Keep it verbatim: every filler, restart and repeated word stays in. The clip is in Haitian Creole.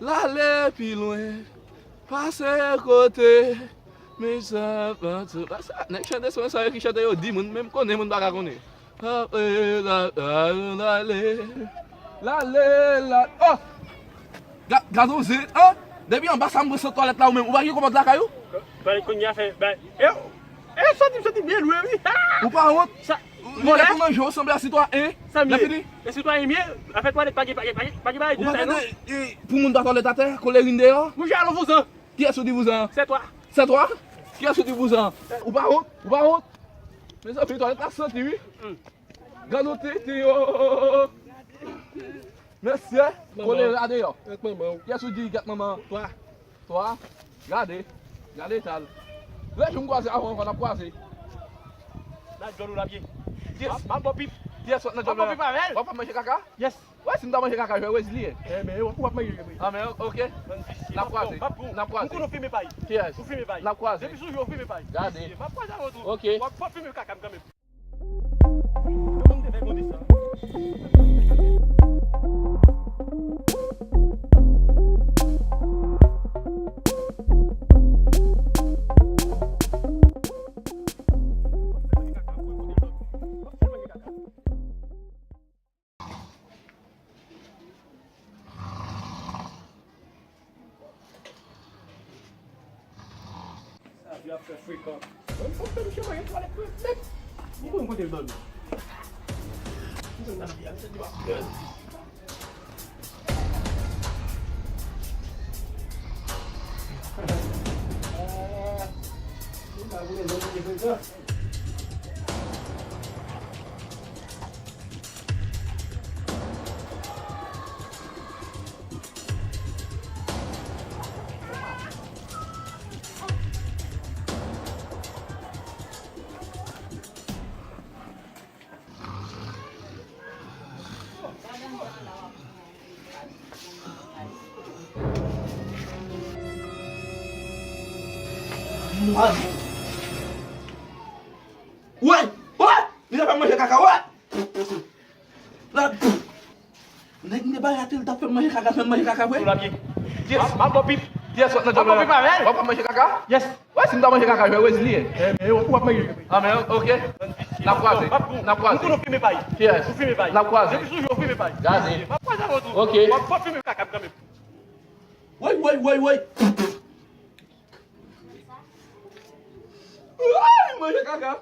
l ale pi lwen, pase kote, men sa pa tou. Sa, nèg chante sou sa yo ki chante yo di moun, men m konnen moun pa ka konnen. Apre la, la, l ale, l ale, l ale. Oh! Ga-, gade yon zen, an? Depi anba sa m pran sant twalèt la ou menm, ou pa gen kòmòd lakay ou? Twalèt kounye a fè, bay, e, e, santi, m santi byen lwen, wi. Ah! Ou pa wont? Sa, Ou vòlè? Ou manje, ou sanble a sitwayen. Sa m ye? Lè fini? E sitwayen m ye? Afè twalèt pa gen, pa gen, pa gen, pa gen bagay de detay, non? Ou pa tande, e, pou moun pa twalèt atè, kolerin deyò? Monchè, alon vouzan. Kiyès ou di vouzan? Sètwa. Sètwa? Kiyès ou di vouzan? Ou pa wont? Ou pa wont? Mezanmi, twalèt la santi, wi. Mm. Gad yon tenten, oh. Mesye, kolera deyò. Gèt manman w. Kiyès ou di gèt manman? Twa. Twa. Gade. Gade eta l. Lè jou m kwaze avè w ankò, n ap kwaze. Nan djòl ou l ap ye. Yes. M ap, m ap ba w pip. Yes, w ap nan djòl la. M ap ba w pip avè l. W ap manje kaka? Yes. Wè, si m ta manje kaka, jwe Wesley. Enben, w ap, w ap manje, wi. Ah, men, ok. N ap kwaze. M ap, m ap, m ap, m ap kwaze. M konnen w fimen pay. Yes. Ou fimen pay. N ap kwaze. Depi sou je w fimen pay. Gade. M ap kwaze avè w tou. Ok. W ap, w ap fimen kaka m kanmenm. Sa vye ap fè frekan. Mwen, m konn fè misye manje twalèt mwen nèt. M konn kote l dòmi. M konn nan vye ap fè dwa. M pa vle lòt ki frekan. Wè! Wè! Li ta fè manje kaka, wè! La, nèg m te bay atè, li t ap fè m manje kaka, fè m manje kaka vre. Yes. M ap, m ap ba w pip. Yes, w ap nan djòl la. W ap manje kaka? Yes. Wè, si m ta manje kaka, jwe Wesley. Enben, w ap manje. Ah, men, ok. N ap kwaze. N ap kwaze. M konnen w fimen pay. Yes. Ou fimen pay. N ap kwaze. Depi sou je w fimen pay. Gade. M ap kwaze avè w tou. Ok. W ap, w ap fimen kaka m kanmenm. Woy, woy, woy, woy. Woy, manje kaka.